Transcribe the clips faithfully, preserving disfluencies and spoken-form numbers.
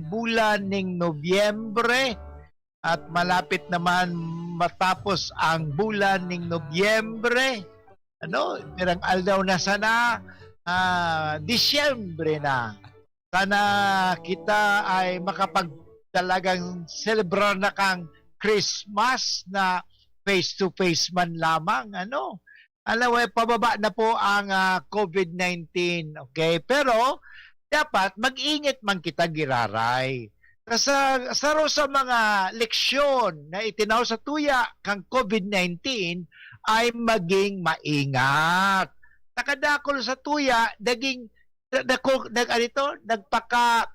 bulan ning Nobyembre at malapit naman matapos ang bulan ning Nobyembre. Ano, pirang aldaw na sana, ah, Disyembre na. Sana kita ay makapag-, talagang celebrar na kang Christmas na face-to-face man lamang, ano? Alam mo, eh, pababa na po ang, ah, covid nineteen, okay? Pero dapat mag-ingat man kita, giraray. Sa, sa, saro sa mga leksyon na itinao sa tuya kang covid nineteen ay maging maingat. Nakadakol sa tuya, naging, na, na, nag, ano ito? Nagpaka-,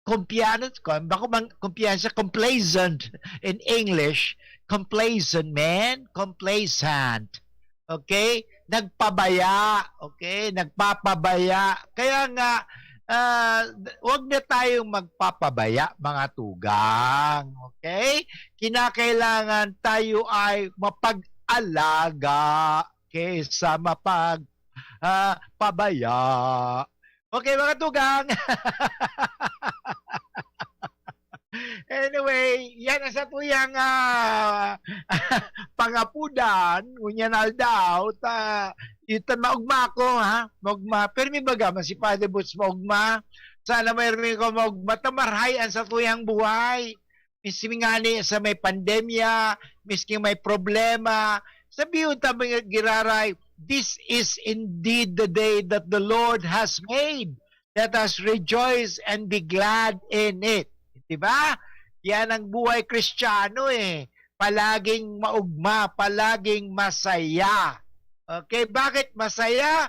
kumpiyansa, bako mang kumpiyansa, complacent in English, complacent, man, complacent. Okay? Nagpabaya, okay? Nagpapabaya. Kaya nga, ah, wag na tayong magpapabaya, mga tugang. Okay? Kinakailangan tayo ay mapag-alaga kaysa mapag-, ah, pabaya. Okay, mga tugang. Anyway, yan ang satuyang, ah, pangapudan, ngunyan aldaw, ta, ito, maugma ako, ha? Maugma. Pero may baga man si Father Boots, maugma. Sana may rin ko maugma. Ta marhay ang satuyang buhay. Miski ngani sa may pandemya, miski may problema, sabihon ta, mga giraray, "This is indeed the day that the Lord has made. Let us rejoice and be glad in it." Di ba? Yan ang buhay Kristiyano eh. Palaging maugma, palaging masaya. Okay, bakit masaya?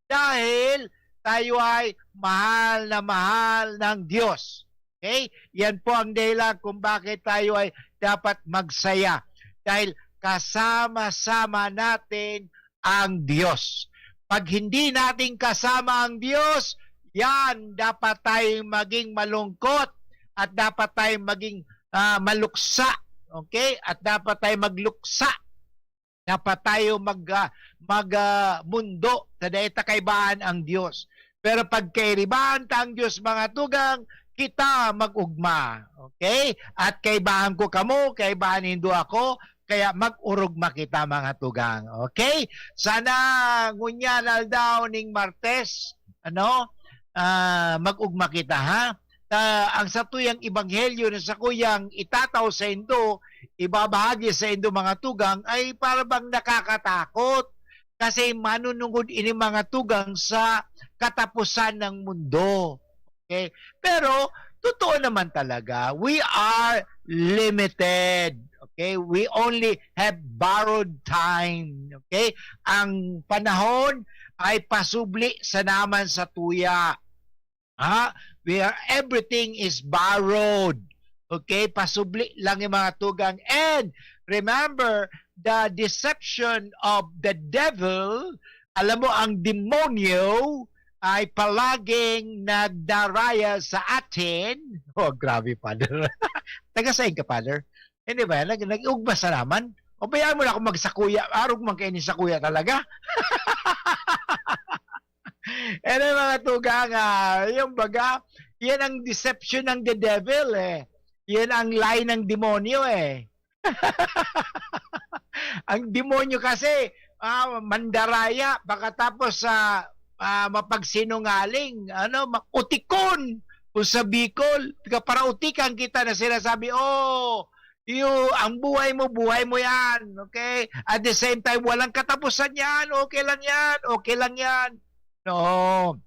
Dahil tayo ay mahal na mahal ng Diyos. Okay? Yan po ang dahilan kung bakit tayo ay dapat magsaya. Dahil kasama-sama natin ang Diyos. Pag hindi natin kasama ang Diyos, yan, dapat tayong maging malungkot at dapat tayong maging, ah, maluksa. Okay? At dapat tayong magluksa. Dapat tayo mag, ah, mag, ah, mundo sa dai ta kaibahan ang Diyos. Pero pag kairibahan ta ang Diyos, mga tugang, kita mag-ugma. Okay? At kaibahan ko kamo, kaibahan nindo ako, kaya mag-urugma kita, mga tugang. Okay? Sana ngunyan aldaw ning Martes, ano, ah, mag-ugma kita, ha? Ta, ang satuyang ebanghelyo na sakuyang itatao saindo, ibabahagi saindo, mga tugang, ay para bang nakakatakot. Kasi manunungod ini, mga tugang, sa katapusan ng mundo. Okay? Pero, totoo naman talaga, we are limited. Okay? We only have borrowed time. Okay? Ang panahon ay pasubli sana man satuya. Ha? We are, everything is borrowed. Okay? Pasubli lang yung, mga tugang. And remember, the deception of the devil, alam mo, ang demonyo ay palaging nagdaraya sa atin. Oh, grabe, Father. Taga saan ka, Father? Hindi ba? Nag-, nag-ugma sana man. O, bayaan mo na ako magsakuya. Arog man kayo ni sakuya talaga. Ano, mga tugang, ah, yung baga, yan ang deception ng the devil eh. Yan ang lie ng demonyo eh. Ang demonyo kasi, ah, mandaraya, pagkatapos sa, ah, mapagsinungaling, ano, ma-, utikon. Kung sa Bicol, pagka parautikan kita na sinasabi, "Oh, iyo, ang buhay mo, buhay mo yan, okay? At the same time, walang katapusan yan, okay lang yan, okay lang yan." No.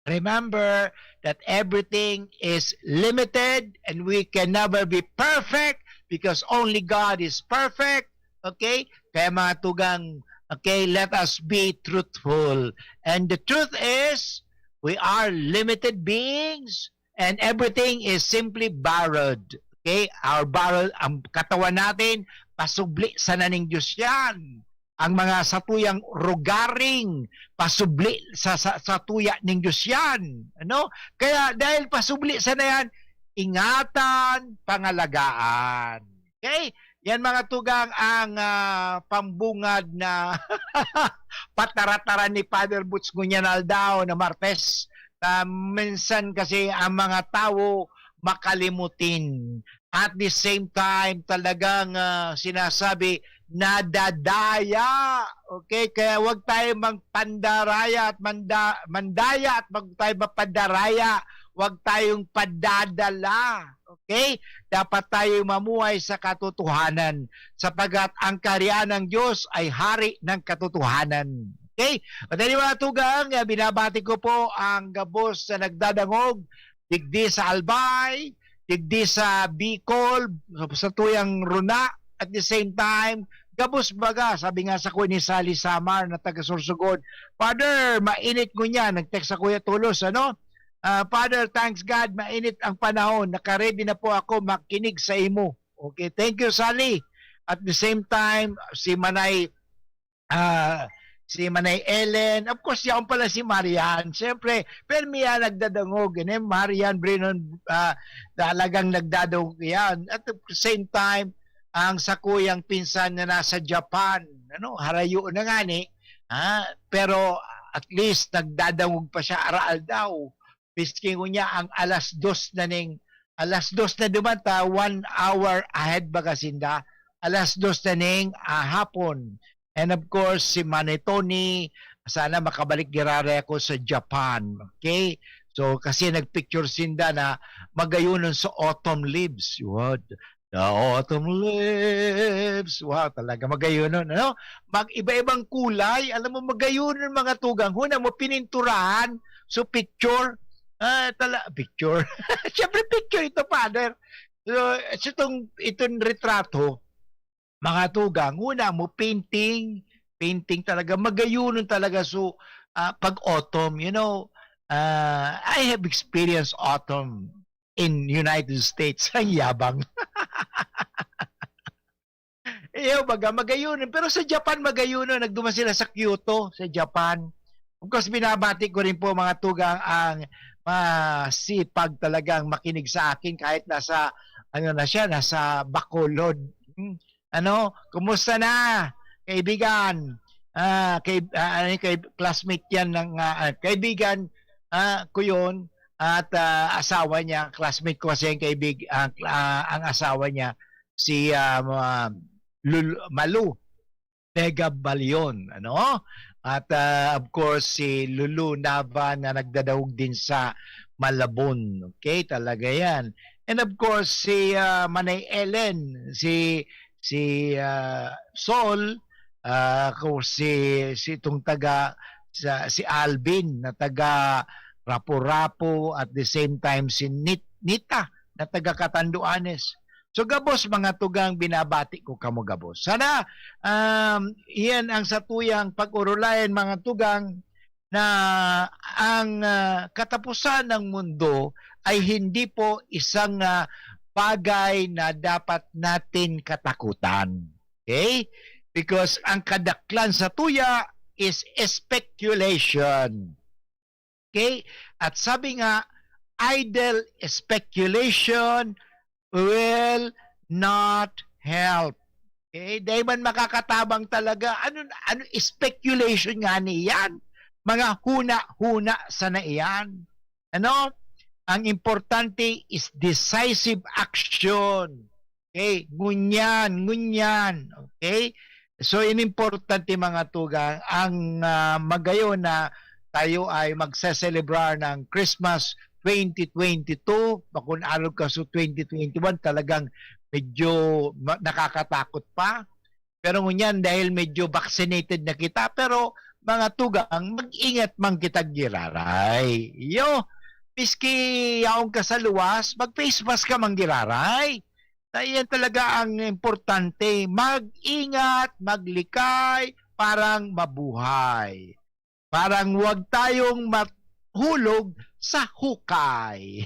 Remember that everything is limited and we can never be perfect because only God is perfect. Okay? Kaya, mga tugang, okay, let us be truthful. And the truth is, we are limited beings and everything is simply borrowed. Okay? Our borrowed, ang katawan natin, pasubli sana ning Diyos yan. Ang mga satuyang rogaring, pasubli sa, sa, satuya ning Diyos yan. Ano? Kaya dahil pasubli sana yan, ingatan, pangalagaan. Okay? Yan, mga tugang, ang, ah, pambungad na patara-tara ni Father Boots ngunyan aldaw na Martes. Na minsan kasi ang mga tawo makalimutin. At the same time, talagang, ah, sinasabi, nadadaya. Okay? Kaya wag tayo magpandaraya at manda-, mandaya at wag tayo mapandaraya. Wag tayong padadala. Okay? Dapat tayo mamuhay sa katotohanan, sapagkat ang kaharian ng Diyos ay hari ng katotohanan. Okay? At anyway, mga tugang, ah, binabati ko po ang gabos na nagdadangog, digdi sa Albay, digdi sa Bicol, sa, sa tuyang runa, at the same time, gabos baga, sabi nga sako ni Sally Samar na taga Sorsogon, "Father, mainit ngunyan." Nag-text sa Kuya Tulos, ano? Ah, "Father, thanks God, mainit ang panahon. Naka-ready na po ako makinig sa imo." Okay, thank you, Sally. At the same time, si Manay, ah, si Manay Ellen, of course, yaon pala si Marian. Siyempre, permi yan nagdadangog. Yan, eh, Marian Brinon, ah, talagang nagdadangog yan. At the same time, ang sakuyang pinsan na nasa Japan, ano, harayo na ngani, ah, pero at least nagdadangog pa siya aroaldaw. Miski ngunyan ang alas dos na ning, alas dos na duman ta, one hour ahead baga sinda, alas dos na ning, ah, hapon. And of course, si Manay Tony, sana makabalik giraray ako sa Japan. Okay? So, kasi nagpicture sinda na magayonon sa autumn leaves. What? The autumn leaves. Wow, talaga magayonon, ano? Mag-iba-ibang kulay. Alam mo, magayonon mga tugang. Huna mo, pininturahan. So, picture. Ah, tala-, picture. Siyempre, picture ito, Father. So, so itong, itong retrato, mga tugang, huna mo, painting, painting talaga, magayonon talaga. So, ah, pag autumn, you know, ah, I have experienced autumn in United States. Ang yabang. Iyo, baga, magayonon. Pero sa Japan, magayonon. Nagduman sila sa Kyoto, sa Japan. Of course, binabati ko rin po, mga tugang, ang masipag talagang makinig sa akin kahit nasa, ano na siya, nasa Bacolod. Hmm. Ano, kumusta na, kaibigan? Ah, kay, ah, ano, kay classmate yan ng, ah, ah, kaibigan, ah, ko yun, at, ah, asawa niya, classmate ko kasi ang kaibig-, ang, ah, ang asawa niya, si, ah, ma-, Lul-, Malu Vega Balion, ano? At, ah, of course, si Lulu Nava na nagdadahog din sa Malabon. Okay, talaga yan. And of course, si, ah, Manay Ellen, si, si, ah, Sol, ah, ko si, si itong taga, sa, si Alvin na taga Rapu-Rapu, at the same time si Nit-, Nita na taga Catanduanes. So, gabos, mga tugang, binabati ko kamo gabos. Sana, um, iyan ang satuyang pag-urulayan, mga tugang, na ang, ah, katapusan ng mundo ay hindi po isang, ah, bagay na dapat natin katakutan. Okay? Because ang kadaklan sa tuya is speculation. Okay? At sabi nga, idle speculation will not help. Okay? Dai man makakatabang talaga. Ano, ano speculation nga niyan? Mga huna-huna sana iyan. Ano? Ang importante is decisive action. Okay? Ngunyan, ngunyan. Okay? So, inimportante, mga tugang, ang, ah, magayon na tayo ay magseselebrar ng Christmas twenty twenty-two, bakun arog ka sa twenty twenty-one, talagang medyo ma-, nakakatakot pa. Pero ngunyan, dahil medyo vaccinated na kita, pero mga tugang, mag-ingat man kita giraray. Iyo, miski yaon ka sa luwas, mag-face mask ka man giraray. Na iyan talaga ang importante. Mag-ingat, maglikay, parang mabuhay. Parang wag tayong mahulog sa hukay.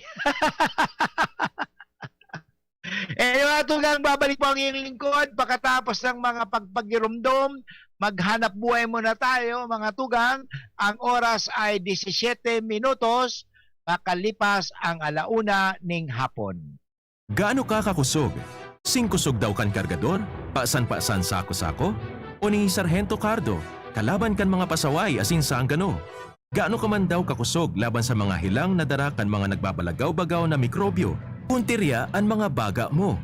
Eh, mga tugang, babalik po ang iyong lingkod pagkatapos ng mga pagpagirumdom. Maghanap buhay muna tayo, mga tugang. Ang oras ay disisyete minutos, makalipas ang ala una ning hapon. Gaano ka kakusog? Singkusog daw kan kargador? Pasan-pasan sako-sako? O ni Sarhento Cardo, kalaban kan mga pasaway asin sanggano? Gaano ka man daw kakusog laban sa mga helang na dara kan mga nagbabalagaw-bagaw na mikrobyo? Puntirya an mga baga mo.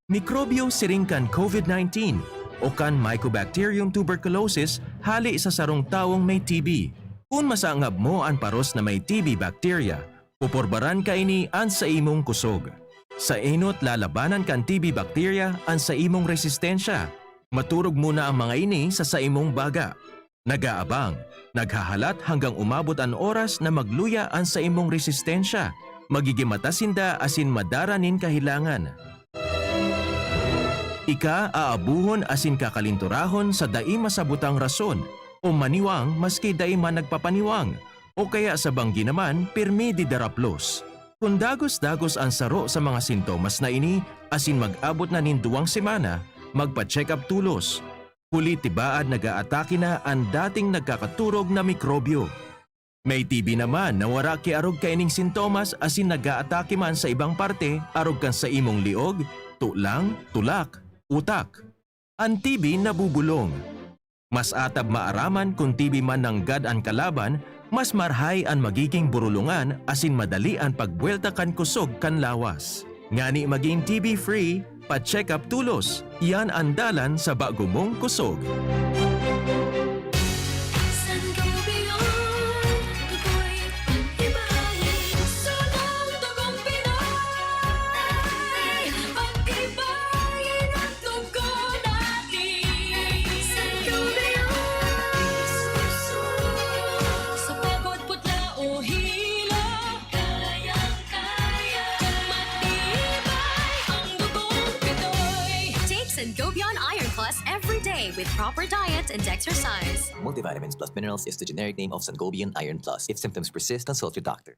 Mikrobyo siring kan COVID nineteen o kan Mycobacterium tuberculosis hali sa sarong tawong may T B. Kun masangab mo an paros na may T B bacteria, puporbaran kaini an sa imong kusog. Sa enot lalabanan kan T B bacteria an sa imong resistensya. Maturog muna ang mga ini sa sa imong baga. Nag-aabang, naghahalat hanggang umabot an oras na magluya an sa imong resistensya. Magiging mata sinda asin madara nin kahilangan. Ika aabuhon asin kakalinturahon sa dai masabutang rason o maniwang maski dai man nagpapaniwang, o kaya sa banggi naman pirmi didaraplos. Kun dagos-dagos an saro sa mga sintomas na ini asin mag-abot na nin duwang semana, magpa-check-up tolos. Huli tibaad nag-aatake na an dating nagkakaturog na mikrobyo. May T B naman na wara ki arog kaining sintomas asin nag-aatake man sa ibang parte arog kan sa imong liog, tulang, tulak, utak. An T B nabubulong. Mas atab maaraman kun T B man nanggad an kalaban, mas marhay an magiging burulungan asin madali an pagbuwelta kan kusog kan lawas. Ngani magin T B-free, pa-check-up tolos. Iyan an dalan sa bago mong kusog. Sangobion, tukoy, ibahin, sunong dugong Pinoy. Pag-ibahin ang dugo natin. Sangobion, sa pagod, putla o hilo. Kayang-kaya. Kung matibay ang dugong Pinoy. Take Sangobion Iron Plus every day with proper diet and exercise. Multivitamins plus minerals is the generic name of Sangobion Iron Plus. If symptoms persist, consult your doctor.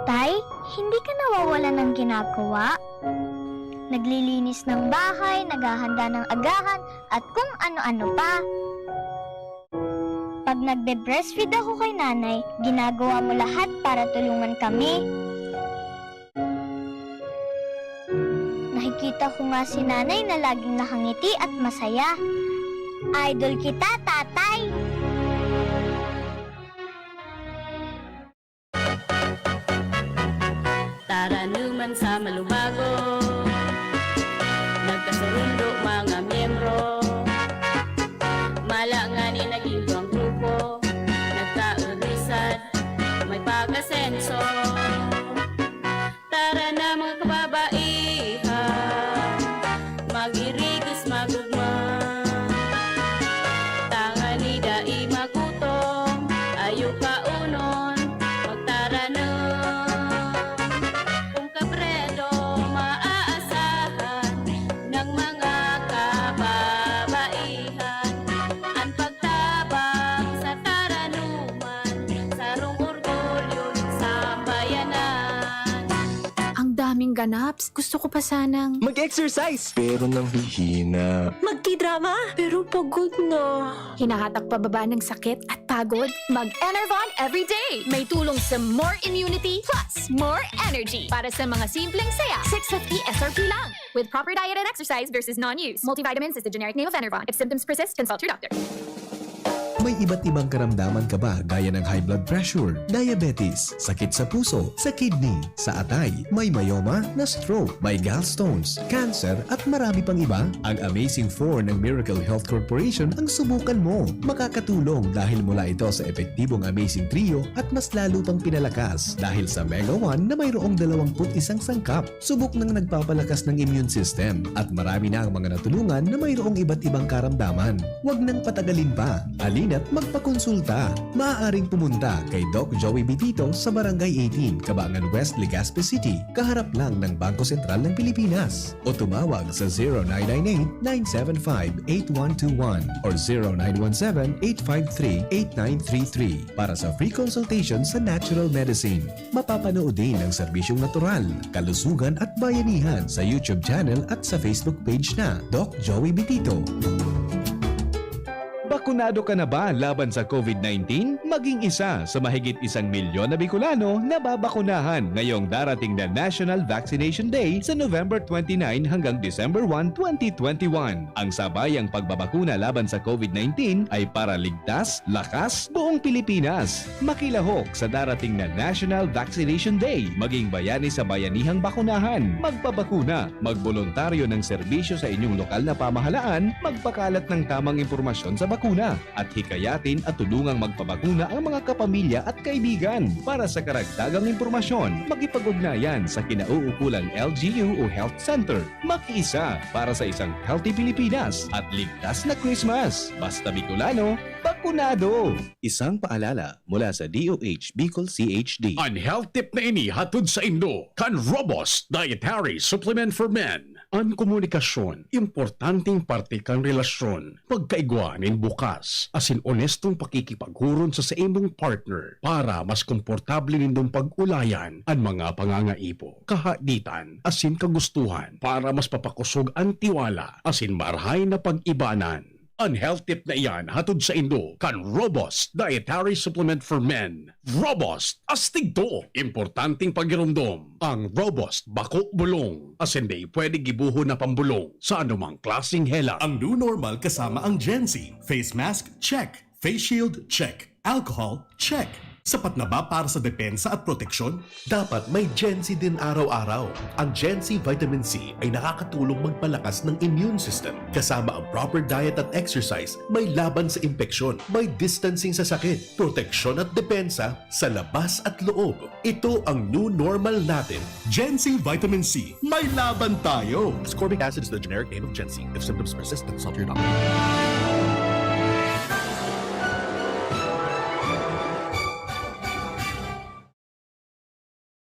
Tay, hindi ka nawawalan ng ginagawa? Naglilinis ng bahay, naghahanda ng agahan, at kung ano-ano pa. Pag nagbe-breastfeed ako kay nanay, ginagawa mo lahat para tulungan kami. Nakikita ko nga si nanay na laging nakangiti at masaya. Idol kita, tatay! Taranuman sa Malubago, nagkasurundo mga miyembro. Mala ngani naging duwang grupo, nagkaurusad, may pag-asenso. Tara na, mga kababaihan, mag-irigos, magugma. Tanganing dai magutom, ayo kaunon, magtaranom. Kun kabredo maaasahan ng mga kababaihan, an pagtabang sa taranuman, sarong orgulyo nin sambayanan. Ang daming ganaps. Gusto ko pa sanang Mag-exercise! Pero nanghihina. Magtidrama! Pero pagod na. Hinahatak pababa ng sakit at pagod? Mag-Enervon everyday! May tulong sa more immunity plus more energy para sa mga simpleng saya. Six fifty S R P lang. With proper diet and exercise versus non-use. Multivitamins is the generic name of Enervon. If symptoms persist, consult your doctor. May iba't ibang karamdaman ka ba, gaya ng high blood pressure, diabetes, sakit sa puso, sa kidney, sa atay, may myoma, na stroke, may gallstones, cancer, at marami pang iba? Ang Amazing Four ng Miracle Health Corporation ang subukan mo. Makakatulong dahil mula ito sa epektibong Amazing Trio at mas lalo pang pinalakas dahil sa Mega One na mayroong dalawampu't isang sangkap. Subok nang nagpapalakas ng immune system at marami na ang mga natulungan na mayroong iba't ibang karamdaman. Huwag nang patagalin pa. Halina't magpakonsulta. Maaaring pumunta kay Doc Joey Bitito sa Barangay eighteen, Cabangan West, Legazpi City, kaharap lang ng Bangko Sentral ng Pilipinas. O tumawag sa zero nine nine eight, nine seven five, eight one two one or zero nine one seven, eight five three, eight nine three three para sa free consultation sa natural medicine. Mapapanood din ang serbisyong natural, kalusugan at bayanihan sa YouTube channel at sa Facebook page na Doc Joey Bitito. Bakunado ka na ba laban sa COVID nineteen? Maging isa sa mahigit isang milyon na Bicolano na babakunahan ngayong darating na National Vaccination Day sa November twenty-nine hanggang December one, twenty twenty-one. Ang sabayang pagbabakuna laban sa COVID nineteen ay para ligtas, lakas, buong Pilipinas. Makilahok sa darating na National Vaccination Day. Maging bayani sa bayanihang bakunahan. Magpabakuna. Magboluntaryo ng serbisyo sa inyong lokal na pamahalaan. Magpakalat ng tamang impormasyon sa bakuna. At hikayatin at tulungang magpabakuna ang mga kapamilya at kaibigan. Para sa karagdagang impormasyon, makipag-ugnayan sa kinauukulang L G U o Health Center. Makiisa para sa isang healthy Pilipinas at ligtas na Christmas. Basta Bicolano, bakunado! Isang paalala mula sa D O H Bicol C H D. An health tip na ini hatod saindo kan Robust Dietary Supplement for Men. An komunikasyon, importanteng parte kan relasyon. Pagkaigwa nin bukas asin onestong pakikipaghuron sa saimong partner para mas komportable nindong pag-ulayan an mga pangangaipo, kahaditan asin kagustuhan para mas papakosog an tiwala asin marahay na pag-ibanan. An health tip na iyan hatod saindo kan Robust Dietary Supplement for Men. Robust, astig to! Importanteng pagiromdom. Ang Robust bako bulong, asin dai pwede gibohon na pambolong sa anumang klaseng helang. Ang new normal kasama ang Gen Z. Face mask, check. Face shield, check. Alcohol, check. Sapat na ba para sa depensa at proteksyon? Dapat may Gen Z din araw-araw. Ang Gen Z Vitamin C ay nakakatulong magpalakas ng immune system. Kasama ang proper diet at exercise, may laban sa impeksyon, may distancing sa sakit, proteksyon at depensa sa labas at loob. Ito ang new normal natin. Gen Z Vitamin C, may laban tayo! Ascorbic acid is the generic name of Gen Z. If symptoms persist, consult your doctor.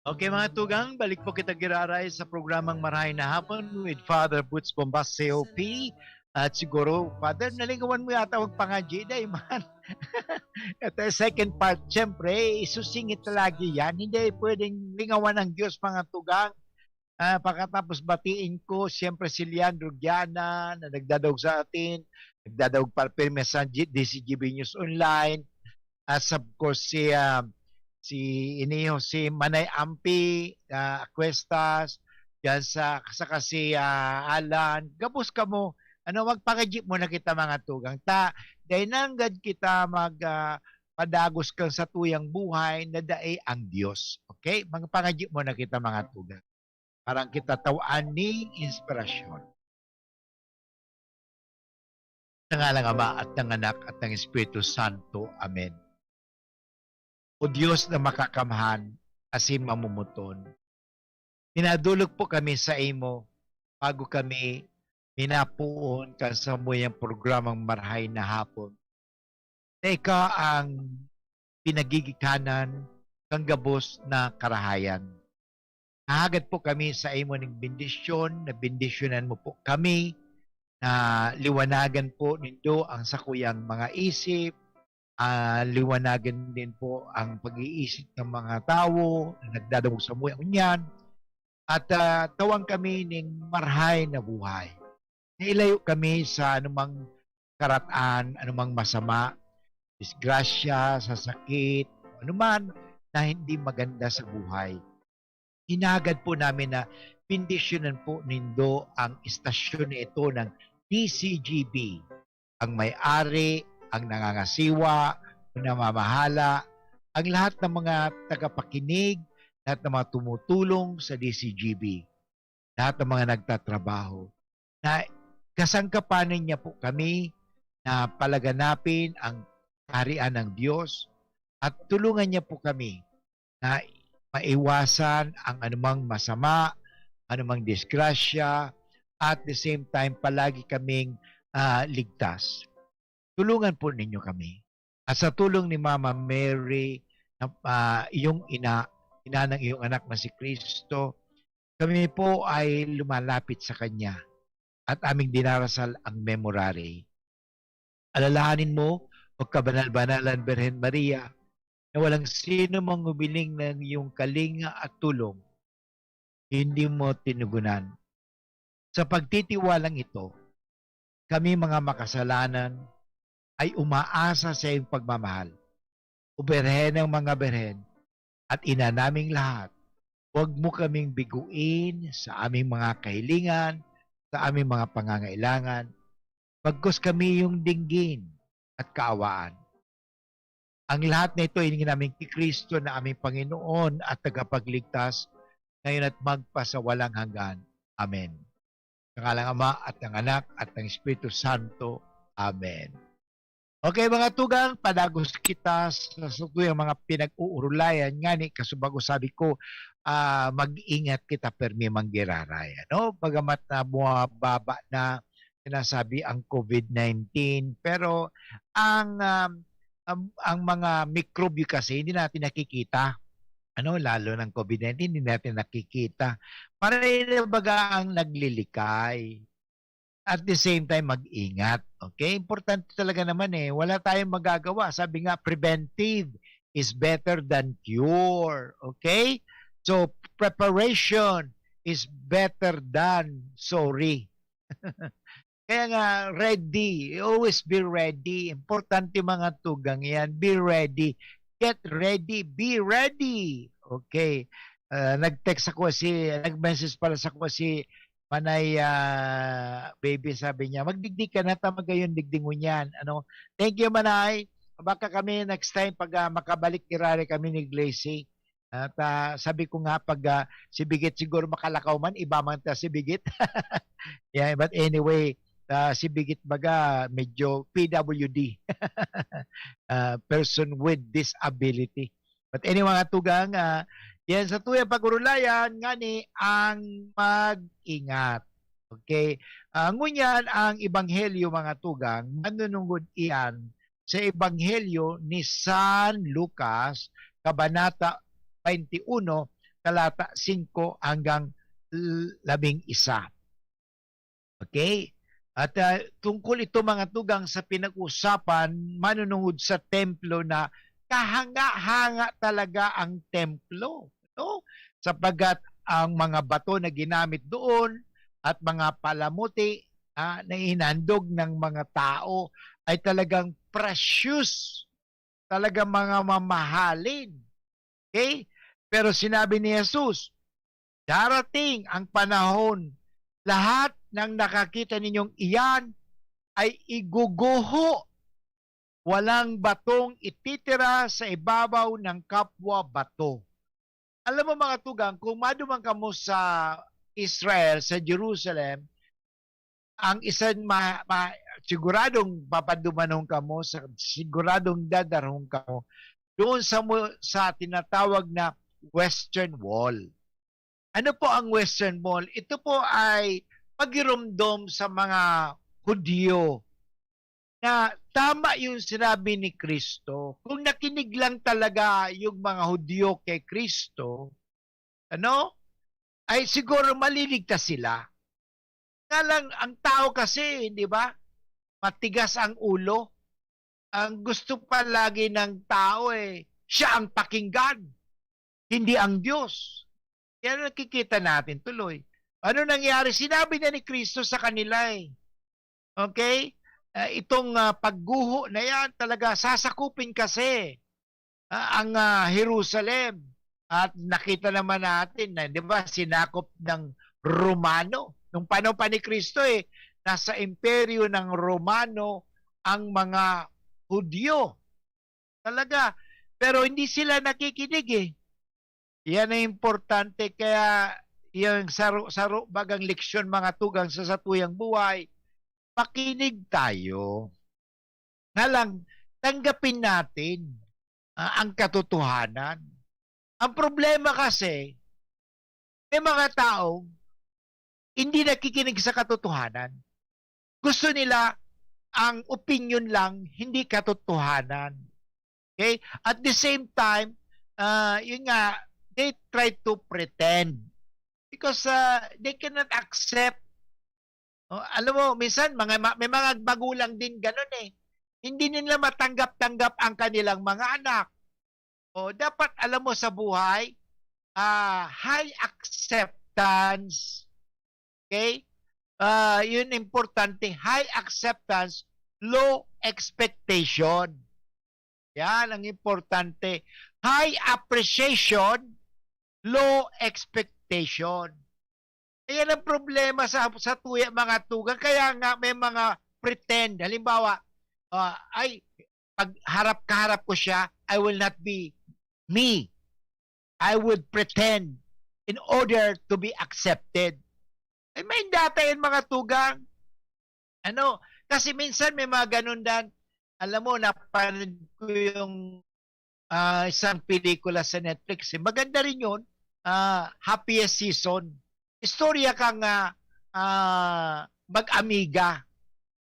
Okay, mga tugang, balik po kita giraray sa programang Marahay na Hapon with Father Boots Bombas, C O P. At siguro, Father, nalingawan mo yata magpangadyi, dai man. Ito yung second part. Siyempre, isusingit lagi yan. Hindi pwedeng lingawan ng Diyos, mga tugang. Ah, pagkatapos batiin ko, siyempre, si Leandro Giana na nagdadawog sa atin, nagdadawog para pirmi sa G-, D C G B News Online. As of course, si, ah, si Iniho, si Manay Ampi, ah, Cuestas, yan sa, saka si, ah, Alan. Gabos kamo, ano, magpakajip muna kita, mga tugang. Ta, dai nanggad kita mag, ah, padagos kan satuyang buhay na dai ang Dios. Okay? Magpakajip muna kita, mga tugang. Parang kita tawaan ni inspirasyon. Sa ngalan ng Ama at ng Anak at ng Espiritu Santo. Amen. O Dios na makakamhan asin mamumuton, pinadolok po kami sa imo bago kami minapoon kan samuyang programang Marahay na Hapon, na ika ang pinagigikanan kan gabos na karahayan. Nahagad po kami sa imo ning bendisyon, na bendisyonan mo po kami, na liwanagan po nindo ang sakuyang mga isip, ah, liwanagan din po ang pag-iisip ng mga tawo na nagdadangog sa buhay ngunyan. At, ah, tawan kami ning marahay na buhay. Nailayo kami sa anumang karatan, anumang masama, disgrasya, sa sakit, anuman na hindi maganda sa buhay. Hinagad po namin na bendisyonan po nindo ang istasyon na ito ng D C G B, ang may-ari, ang nangangasiwa, ang namamahala, ang lahat ng mga tagapakinig, lahat ng mga tumutulong sa D C G B, lahat ng mga nagtatrabaho, na kasangkapan niya po kami na palaganapin ang Kaharian ng Diyos at tulungan niya po kami na maiwasan ang anumang masama, anumang disgrasya, at the same time, palagi kaming, ah, ligtas. Tulungan po ninyo kami. At sa tulong ni Mama Mary, na, ah, iyong ina, ina ng iyong anak na si Kristo, kami po ay lumalapit sa Kanya at aming dinarasal ang Memorare. Alalahanin mo, O Kabanal-banalan Birhen Maria, na walang sino mang humiling ng iyong kalinga at tulong, hindi mo tinugunan. Sa pagtitiwalang ito, kami mga makasalanan, ay umaasa sa iyong pagmamahal. O Birhen ng mga birhen, at ina naming lahat, huwag mo kaming biguin sa aming mga kahilingan, sa aming mga pangangailangan, bagkus kami yung dinggin at kaawaan. Ang lahat na ito hiningi namin kay Kristo na aming Panginoon at Tagapagligtas, ngayon at magpasawalang hanggan. Amen. Sa ngalan ng Ama at ng Anak at ng Espiritu Santo. Amen. Okay, mga tugang, padagos kita sa satuyang mga pinag-uurulayan. Ngani, kasubag ko sabi ko, ah, mag-ingat kita permi manggiraray, ano? Bagamat na bumababa na sinasabi ang COVID nineteen, pero ang, um, ang, ang mga mikrobyo kasi hindi natin nakikita. Ano, lalo ng COVID nineteen, hindi natin nakikita. Para baga ang naglilikay. At the same time, mag-ingat. Okay? Importante talaga naman eh. Wala tayong magagawa. Sabi nga, preventive is better than cure. Okay? So, preparation is better than sorry. Kaya nga, ready. Always be ready. Importante, mga tugang yan. Be ready. Get ready. Be ready. Okay. Ah, nag-text ako si, nag-message pala sa ko si Manay, ah, Baby, sabi niya, "Magdigdi ka na, ta magayon digdi ngunyan." Ano? Thank you, Manay. Baka kami next time pag, ah, makabalik, irare kami ni Glacy. At, ah, sabi ko nga, pag, ah, si Bigit siguro makalakaw man, iba man ta si Bigit. Yeah, but anyway, ah, si Bigit baga medyo P W D. Ah, person with disability. But anyway, mga tugang, ah, yan satuyang pag-urulayan, ngani ang mag-ingat. Okay? Ah, ngunyan, ang ebanghelyo, mga tugang, manunungod iyan sa ebanghelyo ni San Lucas, kabanata twenty-one, talata singko hanggang l-, labing isa. Okay? At, ah, tungkol ito, mga tugang, sa pinag-usapan manunungod sa templo na kahanga-hanga talaga ang templo, no? Sapagkat ang mga bato na ginamit doon at mga palamuti, ah, na inandog ng mga tao ay talagang precious, talagang mga mamahalin. Okay? Pero sinabi ni Jesus, "Darating ang panahon, lahat ng nakakita ninyong iyan ay iguguho. Walang batong ititira sa ibabaw ng kapwa bato." Alam mo, mga tugang, kung maduman kamo sa Israel, sa Jerusalem, ang isang ma-, ma-, siguradong papadumanon kamo, sa, siguradong dadarhon kamo doon sa mo-, sa tinatawag na Western Wall. Ano po ang Western Wall? Ito po ay pagiromdom sa mga Hudyo na tama yung sinabi ni Kristo. Kung nakinig lang talaga yung mga Hudyo kay Kristo, ano, ay siguro maliligtas sila. Nga lang, ang tao kasi, di ba, matigas ang ulo. Ang gusto palagi ng tao, eh, siya ang pakinggan, hindi ang Diyos. Yan ang nakikita natin tuloy. Ano nangyari? Sinabi na ni Kristo sa kanila, eh. Okay? Ah, itong, ah, pagguho na yan, talaga sasakupin kasi, ah, ang, ah, Jerusalem. At nakita naman natin na, di ba, sinakop ng Romano. Nung panahon pa ni Kristo, eh, nasa imperyo ng Romano ang mga Hudyo. Talaga. Pero hindi sila nakikinig, eh. Yan ang importante. Kaya yung saro-, saro bagang leksyon, mga tugang, sa satuyang buhay, makinig tayo. Nga lang, tanggapin natin, ah, ang katotohanan. Ang problema kasi, may mga taong hindi nakikinig sa katotohanan. Gusto nila ang opinyon lang, hindi katotohanan. Okay? At the same time, ah, yun nga, they try to pretend because, ah, they cannot accept. Oh, alam mo, minsan mga ma-, may mga magulang din ganun eh. Hindi nila matanggap-tanggap ang kanilang mga anak. Oh, dapat alam mo sa buhay, ah, high acceptance. Okay? Ah, yun importante, high acceptance, low expectation. Yan ang importante. High appreciation, low expectation. Ayan ang problema sa, sa tuya, mga tugang. Kaya nga may mga pretend. Halimbawa, ah, ay, pag harap-kaharap ko siya, I will not be me. I would pretend in order to be accepted. Ay, may data yan, mga tugang. Ano? Kasi minsan may mga ganun dan. Alam mo, napanood ko yung, ah, isang pelikula sa Netflix, eh. Maganda rin yun. Ah, Happiest Season. Istorya kang, ah, ah, mag-amiga.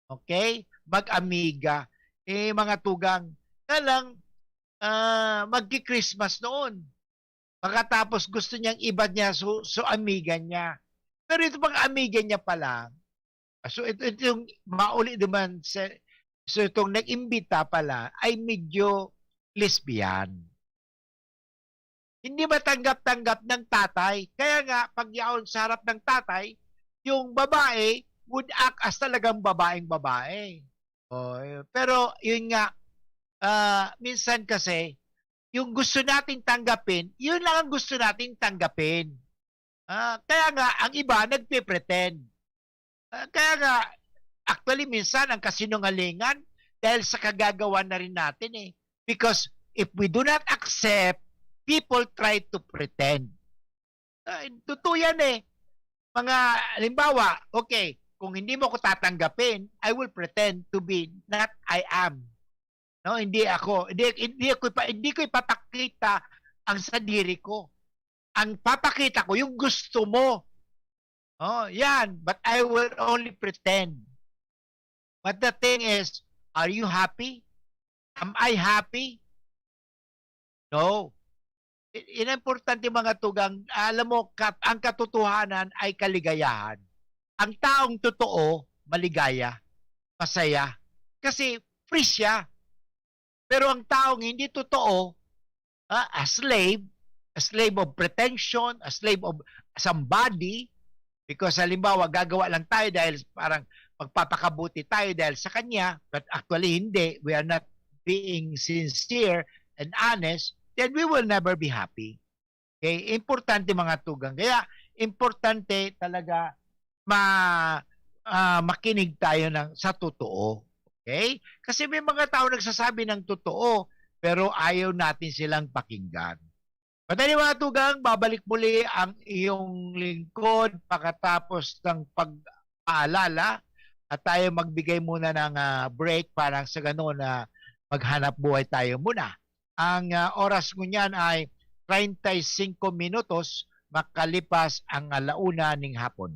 Okay? Mag-amiga. Eh, mga tugang. Kaya lang, ah, magki-Christmas noon. Pagkatapos gusto niyang iba niya, so, so amiga niya. Pero ito pang amiga niya pala, so ito, ito yung mauli naman sa, so itong nag-imbita pala ay medyo lesbian. Hindi matanggap-tanggap ng tatay. Kaya nga, pag yaon sa harap ng tatay, yung babae would act as talagang babaeng babae. Oh, yun. Pero yun nga, ah, minsan kasi, yung gusto nating tanggapin, yun lang ang gusto nating tanggapin. Ah, kaya nga, ang iba nagpe-pretend. Ah, kaya nga, actually, minsan ang kasinungalingan, dahil sa kagagawa na rin natin eh. Because if we do not accept, people try to pretend. Ah, totoo yan eh. Mga, halimbawa, okay, kung hindi mo ko tatanggapin, I will pretend to be not I am. No, hindi ako, hindi, hindi ako ipa-, hindi ko ipapakita ang sadiri ko. Ang papakita ko, yung gusto mo. Oh, yan. But I will only pretend. But the thing is, are you happy? Am I happy? No. I-, in importante, mga tugang, alam mo, kat-, ang katotohanan ay kaligayahan. Ang taong totoo, maligaya, masaya. Kasi free siya. Pero ang taong hindi totoo, ah, a slave, a slave of pretension, a slave of somebody, because halimbawa, gagawa lang tayo dahil parang magpapakabuti tayo dahil sa kanya, but actually hindi, we are not being sincere and honest, then we will never be happy. Okay? Importante, mga tugang. Kaya, importante talaga ma-, ah, makinig tayo ng, sa totoo. Okay? Kasi may mga tao nagsasabi ng totoo, pero ayaw natin silang pakinggan. Madali, mga tugang, babalik muli ang iyong lingkod pagkatapos ng pagpaalala at tayo magbigay muna ng, ah, break para sa ganoon na maghanap buhay tayo muna. Ang, ah, oras ngunyan ay treinta y cinco minutos makalipas ang alauna ning hapon.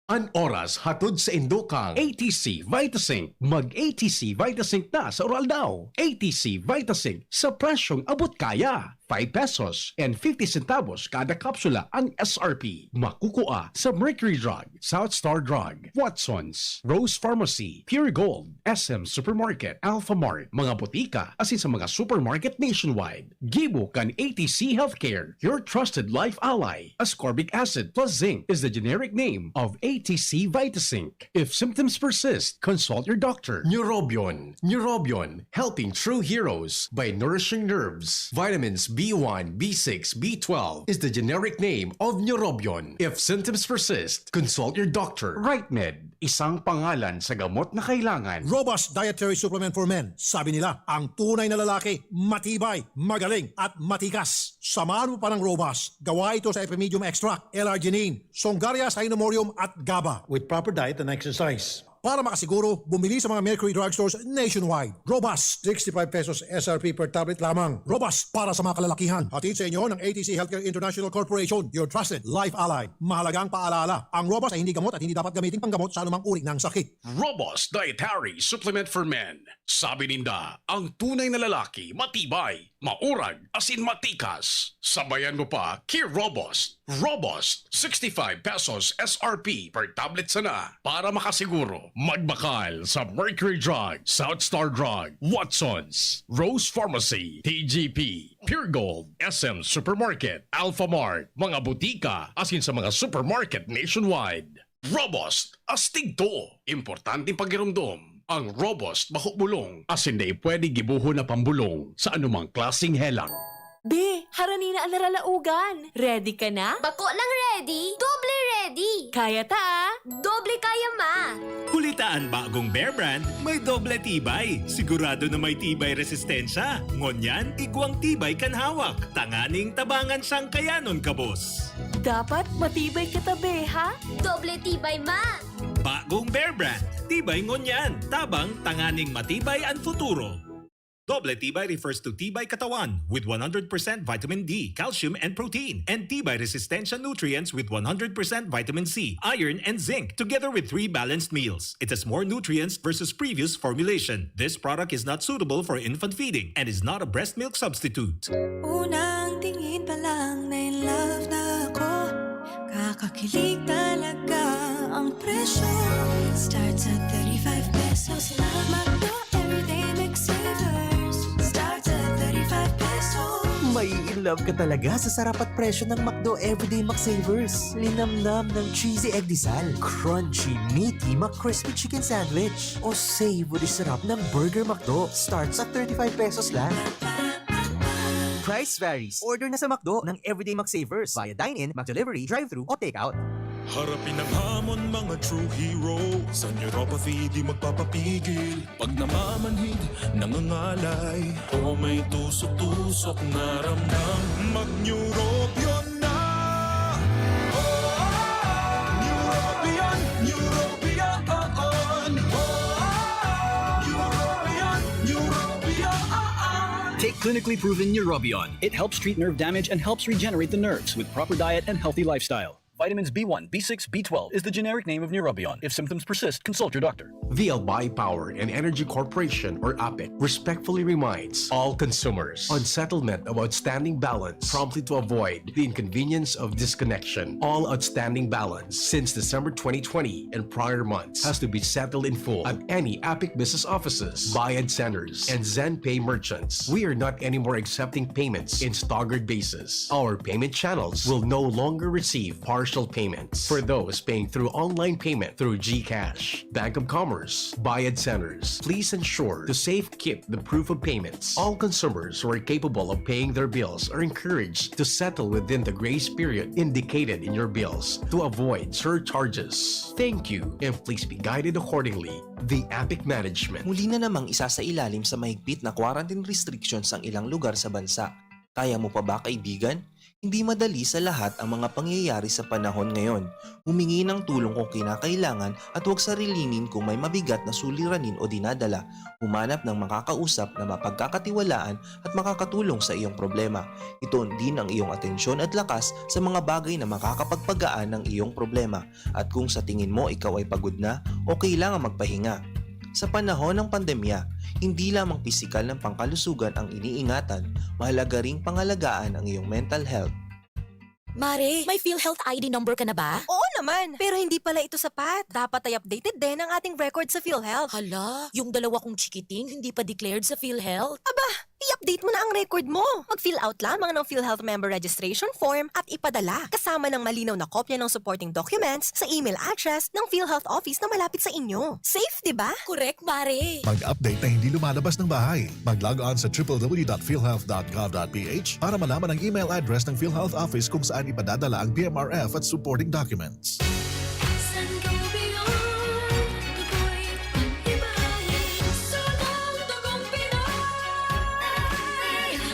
An oras hatod sa indo kan A T C Vitasync. Mag A T C Vitasync na sa Uraldaw. A T C Vitasync sa presyong abot kaya. Five pesos and fifty centavos kada kapsula ang S R P. Makukua sa Mercury Drug, South Star Drug, Watsons, Rose Pharmacy, Pure Gold, S M Supermarket, Alphamart, mga botika, asin sa mga supermarket nationwide. Gibo kan A T C Healthcare, your trusted life ally. Ascorbic acid plus zinc is the generic name of A T C Vitasync. If symptoms persist, consult your doctor. Neurobion, Neurobion, helping true heroes by nourishing nerves. Vitamins B one, B six, B twelve is the generic name of Neurobion. If symptoms persist, consult your doctor. Right Med, isang pangalan sa gamot na kailangan. Robust dietary supplement for men. Sabi nila, ang tunay na lalaki, matibay, magaling, at matikas. Samahan mo pa ng Robust. Gawa ito sa Epimedium extract, L-arginine, Songaria, Cynomorium, at gaba. With proper diet and exercise. Para makasiguro, bumili sa mga Mercury Drugstores nationwide. Robust, sixty-five pesos S R P per tablet lamang. Robust para sa mga kalalakihan. Hatid sa inyo ng A T C Healthcare International Corporation, your trusted life ally. Mahalagang paalala, ang Robust ay hindi gamot at hindi dapat gamitin panggamot sa anumang uri ng sakit. Robust Dietary Supplement for Men. Sabi ninda, ang tunay na lalaki, matibay, maurag, asin matikas. Sabayan mo pa ki Robust. Robust, sixty-five pesos S R P per tablet sana. Para makasiguro, magbakal sa Mercury Drug, South Star Drug, Watsons, Rose Pharmacy, T G P, Pure Gold, S M Supermarket, Alphamart, mga butika, asin sa mga supermarket nationwide. Robust, astig to. Importanteng pagiromdom. Ang Robust Bako Bulong, asin dai pwede gibohon na pambulong sa anumang klaseng helang. Be, harani na an naralaogan. Ready ka na? Bako lang ready, doble ready. Kaya ta, ah. Doble kaya, ma. Huli ta an bagong Bear Brand, may doble tibay. Sigurado na may tibay resistensya. Ngunyan, igwang tibay kan hawak. Tanganing tabangan siyang kayanon, kabos. Dapat matibay ka ta, be, ha? Doble tibay, ma. Bagong Bear Brand, tibay ngunyan, tabang tanganing matibay an futuro. Doble tibay refers to tibay katawan with one hundred percent vitamin D, calcium, and protein, and tibay resistensya nutrients with one hundred percent vitamin C, iron, and zinc, together with three balanced meals. It has more nutrients versus previous formulation. This product is not suitable for infant feeding and is not a breast milk substitute. Unang tingin pa lang na in love na ako. Kakakilig talaga ang presyo. Starts at thirty-five pesos lang. McDo Everyday McSavers. Starts at thirty-five pesos. Mai-in love ka talaga sa sarap at presyo ng McDo Everyday McSavers. Linamnam ng cheesy egg disal, crunchy, meaty McCrispy Chicken Sandwich, o savory sarap ng Burger McDo. Starts at thirty-five pesos lang. Price varies. Order na sa McDo ng Everyday McSavers via dine-in, McDelivery, drive-thru, o take-out. Harapin ang hamon, mga true hero. Sa neuropathy, di magpapapigil. Pag namamanhid, nangangalay, o may tusok-tusok na ramdam, mag-Neurobion na! Oh, Neurobion, Neurobion, oh, oh. Neurobion, Neurobion, oh, oh. Take clinically proven Neurobion. It helps treat nerve damage and helps regenerate the nerves with proper diet and healthy lifestyle. Vitamins B one, B six, B twelve is the generic name of Neurobion. If symptoms persist, consult your doctor. V L Y Power and Energy Corporation, or APEC, respectfully reminds all consumers on settlement of outstanding balance promptly to avoid the inconvenience of disconnection. All outstanding balance since December twenty twenty and prior months has to be settled in full at any APEC business offices, Bayad Centers, and ZenPay merchants. We are not anymore accepting payments in staggered basis. Our payment channels will no longer receive partial payments. For those paying through online payment through GCash, Bank of Commerce, Bayad Centers, please ensure to safekeep the proof of payments. All consumers who are capable of paying their bills are encouraged to settle within the grace period indicated in your bills to avoid surcharges. Thank you, and please be guided accordingly. The APEC Management. Muli na namang isasailalim sa mahigpit na quarantine restrictions ang ilang lugar sa bansa. Kaya mo pa ba, kaibigan? Hindi madali sa lahat ang mga pangyayari sa panahon ngayon. Humingi ng tulong kung kinakailangan at huwag sarilinin kung may mabigat na suliranin o dinadala. Humanap ng makakausap na mapagkakatiwalaan at makakatulong sa iyong problema. Ituon din ang iyong atensyon at lakas sa mga bagay na makakapagpagaan ng iyong problema. At kung sa tingin mo ikaw ay pagod na o kailangan magpahinga, sa panahon ng pandemya, hindi lamang pisikal na pangkalusugan ang iniingatan, mahalaga ring pangalagaan ang iyong mental health. Mare, may PhilHealth I D number ka na ba? Oo naman, pero hindi pala ito sapat. Dapat ay updated din ang ating record sa PhilHealth. Hala, yung dalawa kong chikiting hindi pa declared sa PhilHealth. Aba, i-update mo na ang record mo. Mag-fill out lamang ng PhilHealth Member Registration Form at ipadala, kasama ng malinaw na kopya ng supporting documents, sa email address ng PhilHealth Office na malapit sa inyo. Safe, di ba? Correct, Mare. Mag-update na hindi lumalabas ng bahay. Mag-log on sa triple w dot philhealth dot gov dot p h para malaman ang email address ng PhilHealth Office kung saan ipadadala ang P M R F at supporting documents. Sangobion, ako'y pag-ibahin. Sa mga dugong Pinoy,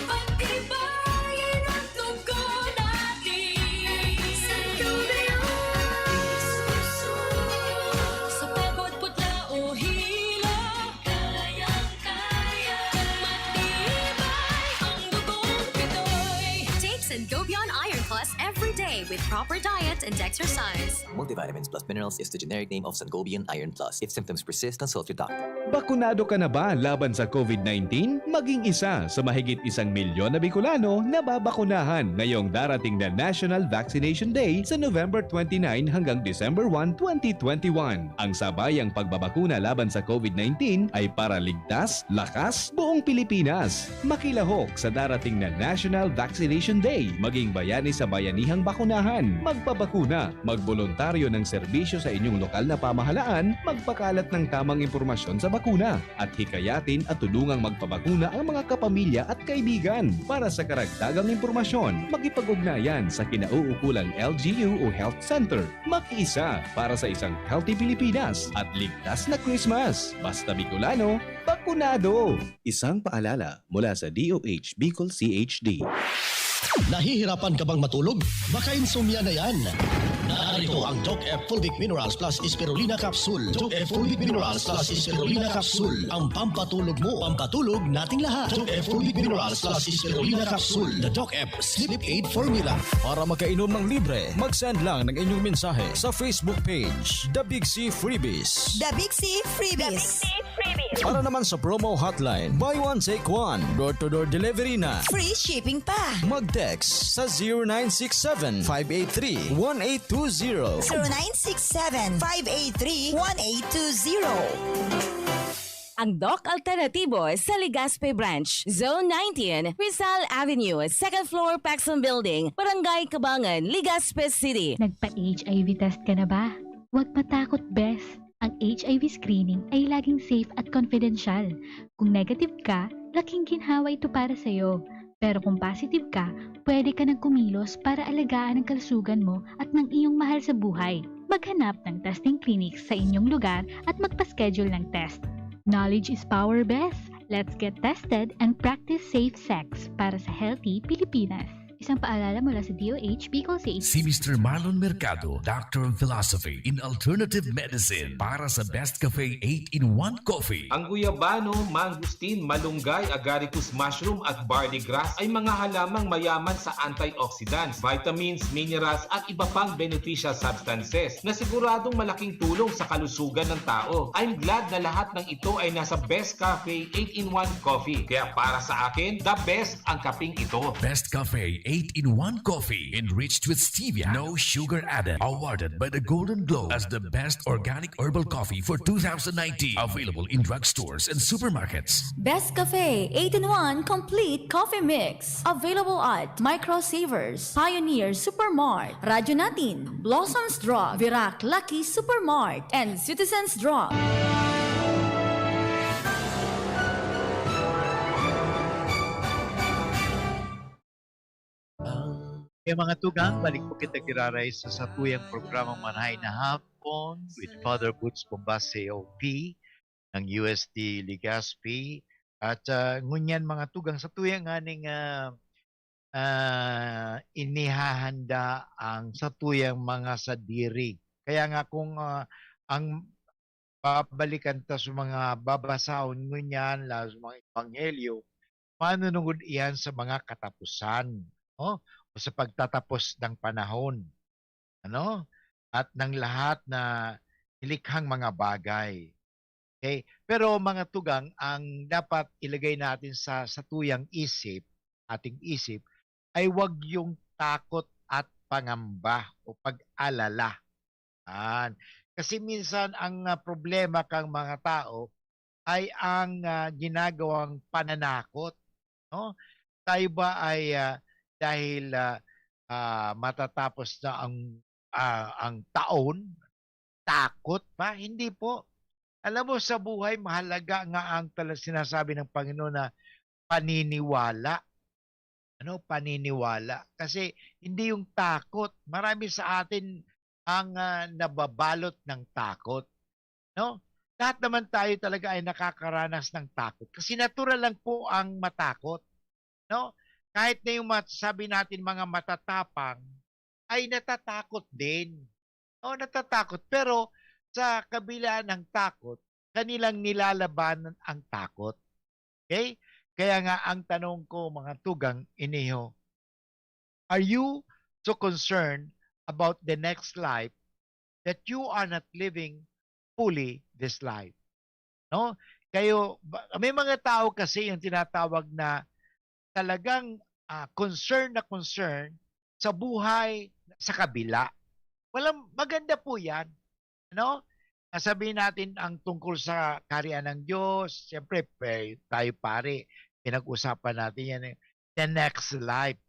pag-ibahin ang dugo natin. Sangobion, sa pagod, putla o hilo, kayang-kaya. Matibay ang dugong Pinoy. Take Sangobion Iron Plus every day with proper diet and exercise. Multivitamins plus minerals is the generic name of Sangobion Iron Plus. If symptoms persist, consult your doctor. Bakunado ka na ba laban sa COVID nineteen? Maging isa sa mahigit isang milyon na Bicolano na babakunahan ngayong darating na National Vaccination Day sa November twenty-nine hanggang December one, twenty twenty-one. Ang sabayang pagbabakuna laban sa COVID nineteen ay para ligtas, lakas, buong Pilipinas. Makilahok sa darating na National Vaccination Day. Maging bayani sa bayanihang bakunahan. Magpabakuna Kuna, magboluntaryo ng serbisyo sa inyong lokal na pamahalaan, magpakalat ng tamang impormasyon sa bakuna, at hikayatin at tulungang magpabakuna ang mga kapamilya at kaibigan. Para sa karagdagang impormasyon, makipag-ugnayan sa kinauukulang L G U o Health Center. Makiisa para sa isang healthy Pilipinas at ligtas na Christmas. Basta Bicolano, bakunado! Isang paalala mula sa D O H Bicol C H D. Nahihirapan ka bang matulog? Baka insomnia na yan. Narito ang Doc F Fulvic Minerals Plus Spirulina Capsule. Doc F Fulvic Minerals Plus Spirulina Capsule. Ang pampatulog mo, pampatulog nating lahat. Doc F Fulvic Minerals Plus Spirulina Capsule. The Doc F Sleep Aid Formula. Para makainom ng libre, mag-send lang ng inyong mensahe sa Facebook page, The Big C Freebies. The Big C Freebies. Para naman sa promo hotline, buy one take one, door-to-door delivery na. Free shipping pa. Mag-text sa zero nine six seven, five eight three, one eight two zero. zero nine six seven, five eight three, one eight two zero. Ang Doc Alternatibo sa Legazpi Branch, Zone nineteen, Rizal Avenue, second floor, Paxson Building, Barangay Cabangan, Legazpi City. Nagpa-H I V test ka na ba? Huwag matakot, bes. Ang H I V screening ay laging safe at confidential. Kung negative ka, laking ginhawa ito para sa'yo. Pero kung positive ka, pwede ka nang kumilos para alagaan ang kalusugan mo at ng iyong mahal sa buhay. Maghanap ng testing clinics sa inyong lugar at magpa-schedule ng test. Knowledge is power, bes. Let's get tested and practice safe sex para sa healthy Pilipinas. Isang paalala mula sa D O H Bicol C H D. Si Mister Marlon Mercado, Doctor of Philosophy in Alternative Medicine, para sa Best Cafe eight-in-one Coffee. Ang guyabano, mangosteen, malunggay, agaricus mushroom at barley grass ay mga halamang mayaman sa antioxidants, vitamins, minerals at iba pang beneficial substances na siguradong malaking tulong sa kalusugan ng tao. I'm glad na lahat ng ito ay nasa Best Cafe eight-in-one Coffee. Kaya para sa akin, the best ang kaping ito. Best Cafe eight-in-one Coffee, enriched with stevia, no sugar added. Awarded by the Golden Globe as the best organic herbal coffee for two thousand nineteen. Available in drugstores and supermarkets. Best Cafe eight-in-one Complete Coffee Mix. Available at Micro Savers, Pioneer Supermart, Radyo Natin, Blossoms Drug, Virac Lucky Supermart, and Citizens Drug. Kaya mga tugang, balik po kita giraray sa satuyang programang Marahay na Hapon with Father Boots Bombase O P ng U S T Legazpi. At uh, ngunyan mga tugang, satuya nganing uh, uh, inihahanda ang satuyang mga sadiri. Kaya nga kung uh, ang babalikan ta sa mga babasahon ngunyan, lalo sa mga ebanghelyo, manunungod iyan sa mga katapusan, no? O sa pagtatapos ng panahon, ano? At ng lahat na nilikhang mga bagay. Okay? Pero mga tugang, ang dapat ilagay natin sa satuyang isip, ating isip, ay wag yung takot at pangamba o pag-alala. Yan. Kasi minsan ang uh, problema kang mga tao ay ang uh, ginagawang pananakot, no? Tayo ba ay uh, dahil uh, uh, matatapos na ang uh, ang taon, takot pa? Hindi po. Alam mo, sa buhay, mahalaga nga ang talagang sinasabi ng Panginoon na paniniwala. Ano, paniniwala. Kasi hindi yung takot. Marami sa atin ang uh, nababalot ng takot. No? Lahat naman tayo talaga ay nakakaranas ng takot. Kasi natural lang po ang matakot. No? Kahit na yung sabi natin mga matatapang, ay natatakot din. No, natatakot. Pero sa kabila ng takot, kanilang nilalabanan ang takot. Okay? Kaya nga ang tanong ko, mga tugang, iniho, are you so concerned about the next life that you are not living fully this life? No? Kayo, may mga tao kasi yung tinatawag na talagang uh, concern na concern sa buhay sa kabila. Walang maganda po 'yan. Ano? Sabihin natin ang tungkol sa kaharian ng Diyos, siyempre tayo pare, pinag-usapan natin 'yan eh. The next life.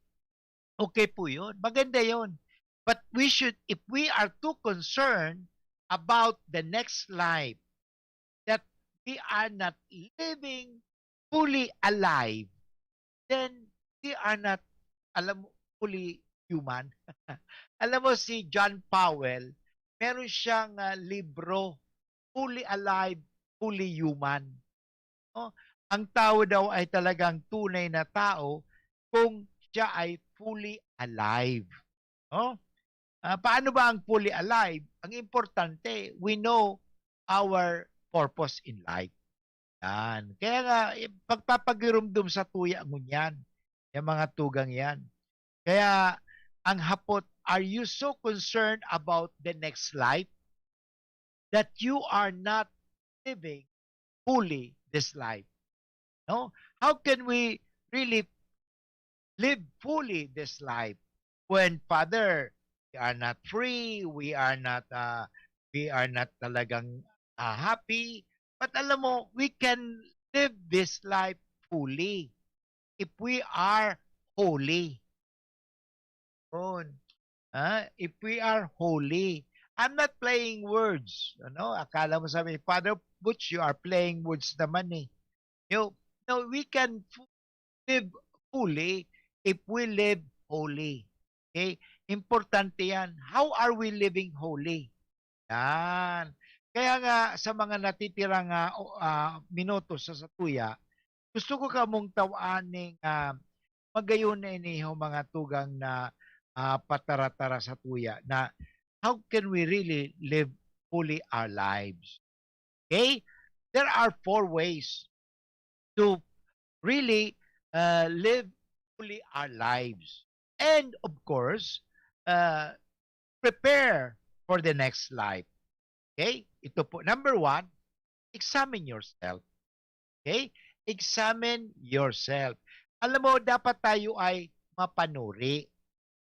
Okay po 'yun. Maganda 'yun. But we should, if we are too concerned about the next life, that we are not living fully alive, then we are not, alam mo, fully human. Alam mo, si John Powell, meron siyang, ah, libro, Fully Alive, Fully Human. No? Ang tao daw ay talagang tunay na tao kung siya ay fully alive. No? Ah, paano ba ang fully alive? Ang importante, we know our purpose in life. Yan. Kaya nga, eh, pagpapagirumdom sa tuya ngunyan, yung mga tugang yan. Kaya, ang hapot, are you so concerned about the next life that you are not living fully this life? No? How can we really live fully this life when, Father, we are not free, we are not, ah, we are not talagang, ah, happy? But alam mo, we can live this life fully if we are holy. Yun. Ah, if we are holy. I'm not playing words. Ano? Akala mo sabi, "Father Butch, you are playing words naman eh." You, no, we can fu- live fully if we live holy. Okay? Importante yan. How are we living holy? Yan. Kaya nga, sa mga natitirang, ah, o, ah, minuto sa satuya, gusto ko kamong taw-an ning, ah, magayon na ini, ho, mga tugang na, ah, patara-tara satuya, na how can we really live fully our lives? Okay? There are four ways to really, uh, live fully our lives. And of course, uh, prepare for the next life. Okay? Ito po, number one, examine yourself. Okay? Examine yourself. Alam mo, dapat tayo ay mapanuri.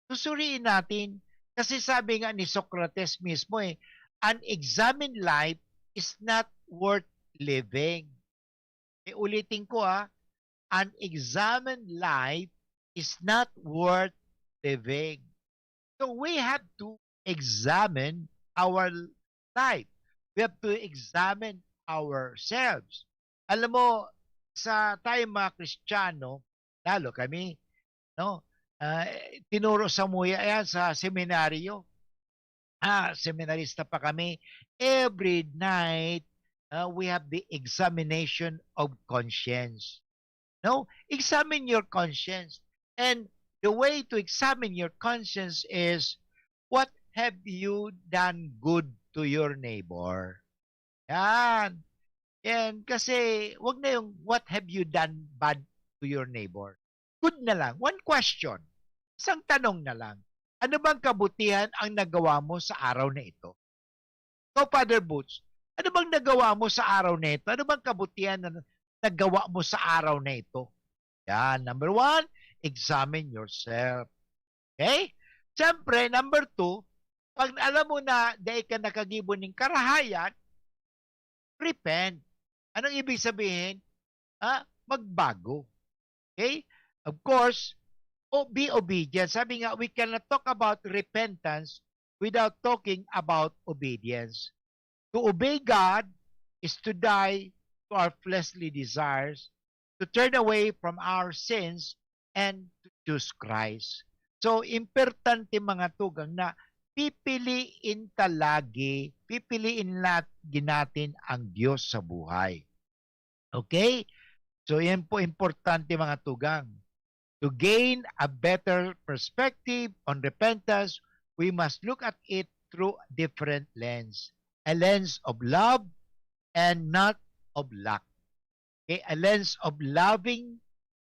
Susuriin natin. Kasi sabi nga ni Socrates mismo eh, "An examined life is not worth living." Eh, ulitin ko, ah, "An examined life is not worth living." So we have to examine our life. We have to examine ourselves. Alam mo, sa tayong mga Kristiyano, lalo kami, no? Ah, tinuro sa muya yan sa seminaryo. Ah, seminarista pa kami. Every night, ah, we have the examination of conscience. No? Examine your conscience. And the way to examine your conscience is, what have you done good to your neighbor? Yan. Yan. Kasi, wag na yung, "What have you done bad to your neighbor?" Good na lang. One question. Isang tanong na lang. "Ano bang kabutihan ang nagawa mo sa araw na ito?" Ikaw, Father Boots, ano bang nagawa mo sa araw na ito? Ano bang kabutihan na nagawa mo sa araw na ito? Yan. Number one, examine yourself. Okay? Siyempre, number two, pag alam mo na dai ka nakagibo ning karahayan, repent. Anong ibig sabihin? Ha? Magbago. Okay? Of course, o-, be obedient. Sabi nga, we cannot talk about repentance without talking about obedience. To obey God is to die to our fleshly desires, to turn away from our sins, and to choose Christ. So, importante, mga tugang, na pipiliin ta lagi, pipiliin lagi natin ang Diyos sa buhay. Okay? So, yan po importante, mga tugang. To gain a better perspective on repentance, we must look at it through a different lens. A lens of love and not of lack. Okay? A lens of loving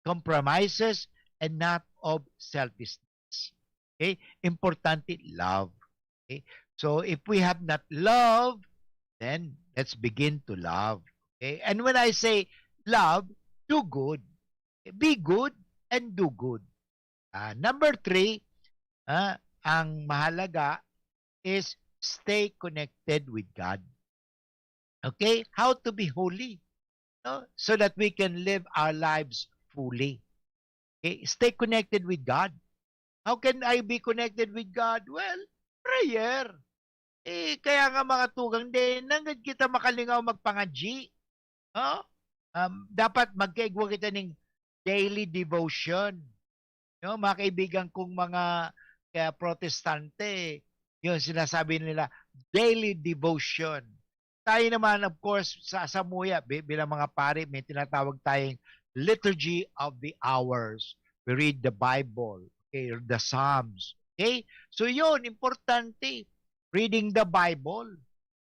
compromises and not of selfishness. Okay? Importante, love. Okay? So, if we have not love, then let's begin to love. Okay? And when I say love, do good. Be good and do good. Ah, number three, ah, ang mahalaga is stay connected with God. Okay? How to be holy, no? So that we can live our lives fully. Okay? Stay connected with God. How can I be connected with God? Well, prayer. Eh, kaya nga, mga tugang, di nanggad kita makalingaw magpangadji. No? Um, dapat magkaigwa kita ning daily devotion. No? Mga kaibigan kong mga, kaya protestante, yun, sinasabi nila, daily devotion. Tayo naman, of course, sa samuya, bi- bilang mga pari, may tinatawag tayong Liturgy of the Hours. We read the Bible, okay, the Psalms. Okay? So yun, importante, reading the Bible.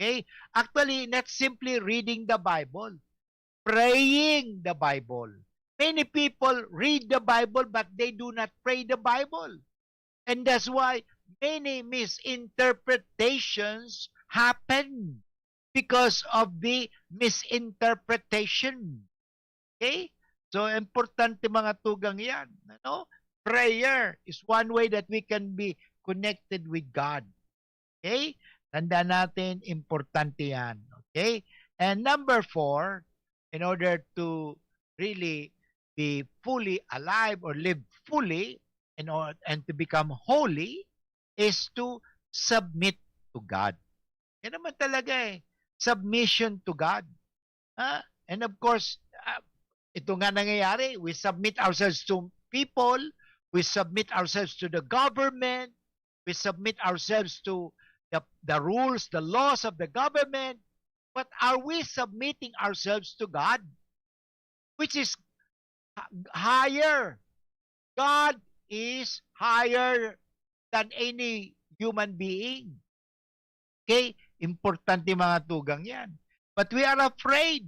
Okay? Actually, not simply reading the Bible, praying the Bible. Many people read the Bible but they do not pray the Bible. And that's why many misinterpretations happen because of the misinterpretation. Okay? So, importante, mga tugang, yan. Ano? Prayer is one way that we can be connected with God. Okay? Tandaan natin, importante yan. Okay? And number four, in order to really be fully alive or live fully and, or, and to become holy is to submit to God. Yan naman talaga eh. Submission to God. Ha? And of course, ah, ito nga nangyayari, we submit ourselves to people, we submit ourselves to the government, we submit ourselves to the, the rules, the laws of the government, but are we submitting ourselves to God? Which is h- higher. God is higher than any human being. Okay? Importante, mga tugang, yan. But we are afraid,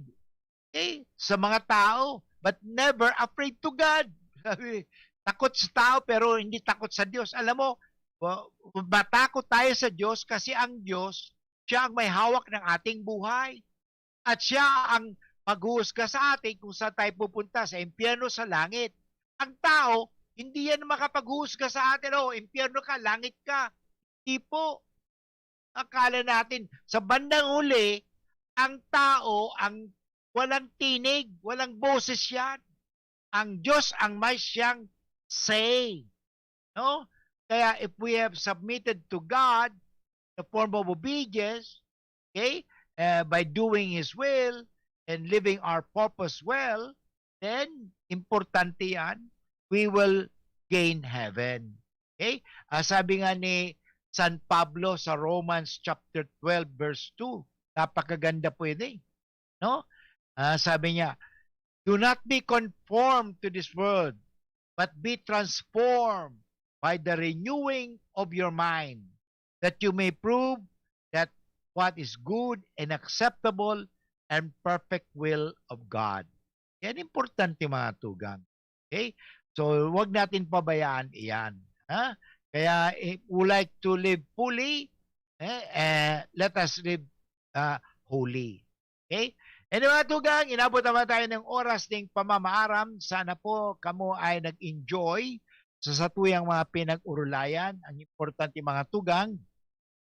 okay, sa mga tao, but never afraid to God. Sabi, takot sa tao pero hindi takot sa Diyos. Alam mo, wa- matakot tayo sa Diyos kasi ang Diyos, siya ang may hawak ng ating buhay. At siya ang maghuhusga sa atin kung saan tayo pupunta, sa impyerno, sa langit. Ang tao, hindi yan makapaghuhusga sa atin, "Oh, impyerno ka, langit ka." Hindi po. Akala natin, sa bandang huli, ang tao ang walang tinig, walang boses yan. Ang Diyos ang may siyang say. No? Kaya if we have submitted to God the form of obedience, okay, uh, by doing His will and living our purpose well, then importante yan, we will gain heaven. Okay? Ah, sabi nga ni San Pablo sa Romans chapter twelve verse two, napakaganda po yun eh. No? Ah, sabi niya, "Do not be conformed to this world, but be transformed by the renewing of your mind, that you may prove that what is good and acceptable and perfect will of God." Yan importante, mga tugang. Okay? So, wag natin pabayaan iyan. Ha? Kaya, if we like to live fully, eh, eh, let us live uh, holy. Okay? Anyway, mga tugang, inabot naman tayo ng oras ng pamamaaram. Sana po kamo ay nag-enjoy sa satuyang mga pinag-urulayan. Ang importante, mga tugang,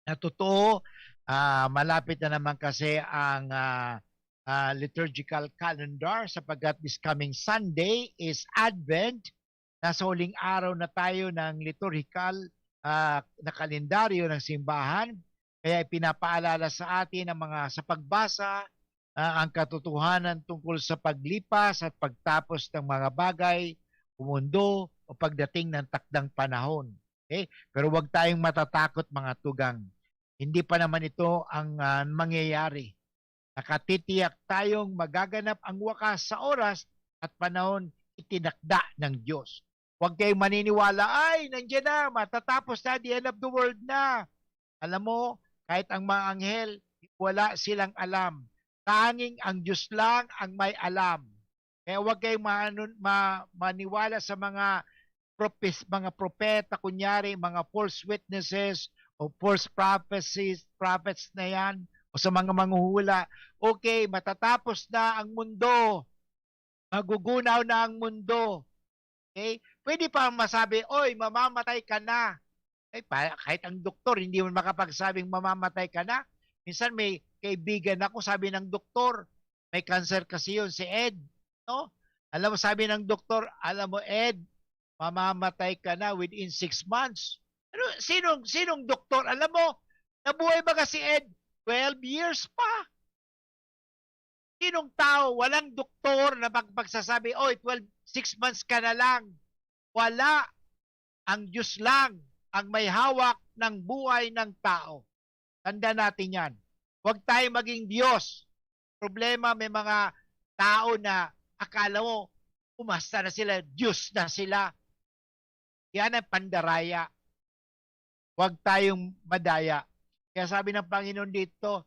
na totoo, ah, malapit na naman kasi ang ah, ah, liturgical calendar, sapagkat this coming Sunday is Advent. Nasa huling araw na tayo ng liturgical ah, na kalendaryo ng simbahan. Kaya ipinapaalala sa atin ang mga, sa pagbasa, ah, ang katotohanan tungkol sa paglipas at pagtapos ng mga bagay o mundo o pagdating ng takdang panahon. Okay? Pero huwag tayong matatakot, mga tugang. Hindi pa naman ito ang ah, mangyayari. Nakatitiyak tayong magaganap ang wakas sa oras at panahon itinakda ng Diyos. Huwag kayong maniniwala, "Ay, nandiyan na, matatapos na, the end of the world na." Alam mo, kahit ang mga anghel, wala silang alam. Tanging ang Diyos lang ang may alam. Kaya huwag kayong maano- ma- maniwala sa mga propes- mga propeta, kunyari, mga false witnesses o false prophecies, prophets na yan, o sa mga manghuhula. Okay, matatapos na ang mundo. Magugunaw na ang mundo. Okay? Pwede pa masabi, "Oy, mamamatay ka na." Ay, pa- kahit ang doktor, hindi man makapagsabing mamamatay ka na. Minsan may kaibigan ako, sabi ng doktor, may cancer kasi yun, si Ed. No? Alam mo, sabi ng doktor, "Alam mo, Ed, mamamatay ka na within six months. Ano, sinong, sinong doktor? Alam mo, nabuhay ba si Ed? Twelve years pa. Sinong tao? Walang doktor na mag-, magsasabi, "Oy, twelve, six months ka na lang." Wala. Ang Diyos lang ang may hawak ng buhay ng tao. Tanda natin yan. Huwag tayo maging Diyos. Problema, may mga tao na akala mo, umasta na sila, Diyos na sila. Yan ang pandaraya. Huwag tayong madaya. Kaya sabi ng Panginoon dito,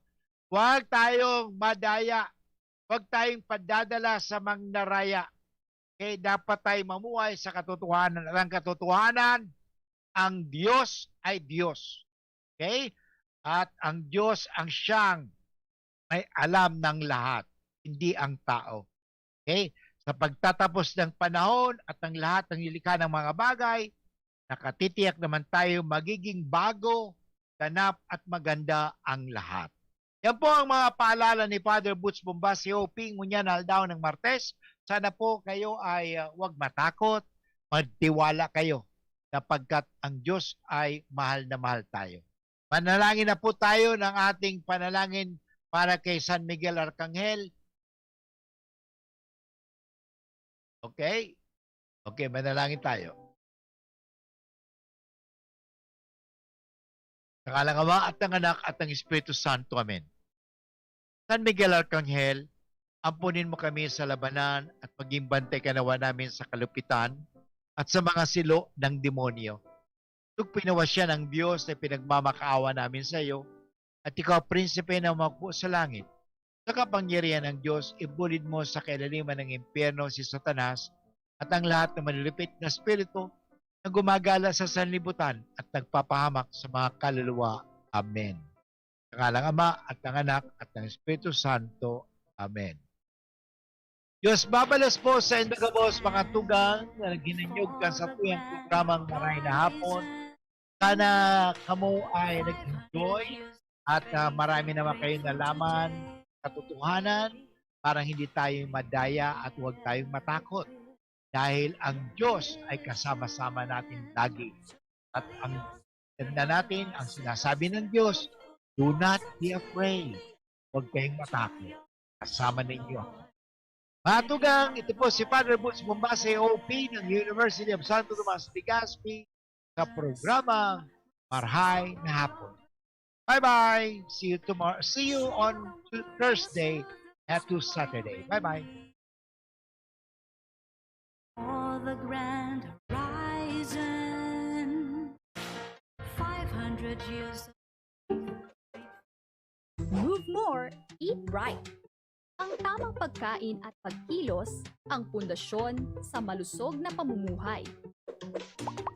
"Huwag tayong madaya. Huwag tayong padadala sa mandaraya." Okay? Dapat tayo mamuhay sa katotohanan. At ang katotohanan, ang Diyos ay Diyos. Okay? At ang Diyos ang siyang may alam ng lahat, hindi ang tao. Okay? Sa pagtatapos ng panahon at ang lahat ng nilikha ng mga bagay, nakatitiyak naman tayo magiging bago, ganap at maganda ang lahat. Yan po ang mga paalala ni Father Butch Bombasi, hoping ngunyan na aldaw ng Martes. Sana po kayo ay, ah, huwag matakot, magtiwala kayo sapagkat ang Diyos ay mahal na mahal tayo. Manalangin na po tayo ng ating panalangin para kay San Miguel Arcangel. Okay? Okay, manalangin tayo. Sa ngalan ng Ama at ng Anak at ng Espiritu Santo. Amen. San Miguel Arcangel, ampunin mo kami sa labanan at maging bantay ka nawa namin sa kalupitan at sa mga silo ng demonyo. Tugpinawasya ng Diyos na pinagmamakaawa namin sa iyo, at ikaw, Prinsipe na umapo sa langit. Sa kapangyarihan ng Diyos, ibulid mo sa kailaliman ng impyerno si Satanas at ang lahat ng malulupit na espiritu na gumagala sa sanlibutan at nagpapahamak sa mga kaluluwa. Amen. Sa ngalan ng Ama at ng Anak at ng Espiritu Santo. Amen. Diyos babalos po sa inda gabos, mga tugang na naghinanyog kan satuyang programang Maray na Hapon. Sana kamo ay nag-enjoy at, ah, marami naman kayong nalaman katotohanan para hindi tayo madaya at huwag tayong matakot. Dahil ang Diyos ay kasama-sama natin lagi. At ang tanda natin, ang sinasabi ng Diyos, "Do not be afraid." Huwag kayong matakot. Kasama ninyo ako. Mga tugang, ito po si Father Boots Bombase, O P ng University of Santo Tomas, Legazpi, sa programang Marhay na Hapon. Bye-bye. See you tomorrow. See you on Tu-, Thursday, not to Saturday. Bye-bye. For the grand horizon, five hundred years. Move more, eat right. Ang tamang pagkain at pagkilos ang pundasyon sa malusog na pamumuhay.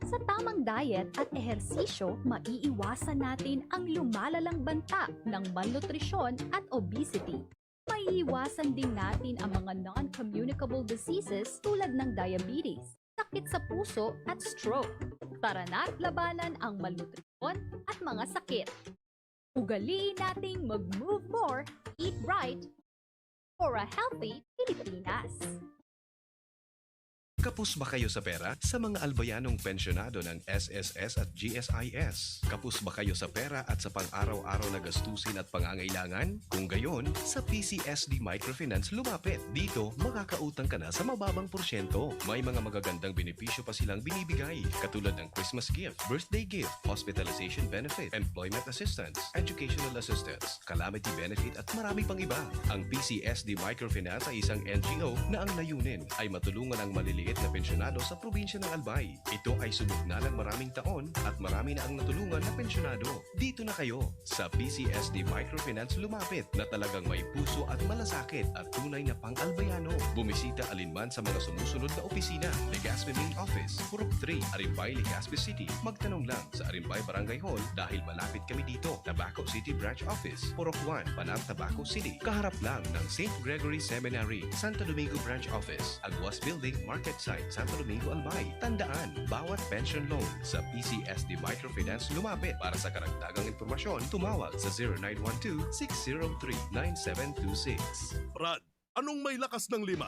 Sa tamang diet at ehersisyo, maiiwasan natin ang lumalalang banta ng malnutrisyon at obesity. Maiiwasan din natin ang mga non-communicable diseases tulad ng diabetes, sakit sa puso at stroke. Tara na't labanan ang malnutrisyon at mga sakit. Ugaliin nating mag-move more, eat right, for a healthy Pilipinas. Kapos ba kayo sa pera? Sa mga albayanong pensyonado ng S S S at G S I S? Kapos ba kayo sa pera at sa pang-araw-araw na gastusin at pangangailangan? Kung gayon, sa P C S D Microfinance lumapit. Dito, makakautang ka na sa mababang porsyento. May mga magagandang benepisyo pa silang binibigay, katulad ng Christmas gift, birthday gift, hospitalization benefit, employment assistance, educational assistance, calamity benefit at marami pang iba. Ang P C S D Microfinance ay isang N G O na ang layunin ay matulungan ang maliliit na pensyonado sa probinsya ng Albay. Ito ay subok na ng maraming taon at marami na ang natulungan na pensyonado. Dito na kayo, sa P C S D Microfinance lumapit na talagang may puso at malasakit at tunay na pang-Albayano. Bumisita alinman sa mga sumusunod na opisina: Legazpi Main Office, Purok three, Arimbay, Legazpi City. Magtanong lang sa Arimbay Barangay Hall dahil malapit kami dito. Tabaco City Branch Office, Purok one, Panang, Tabaco City. Kaharap lang ng Saint Gregory Seminary, Santo Domingo Branch Office, Aguas Building, Market Site, Santo Domingo, Albay. Tandaan, bawat pension loan sa P C S D Microfinance lumapit. Para sa karagdagang impormasyon, tumawag sa zero nine one two, six zero three, nine seven two six. Brad, anong may lakas ng lima?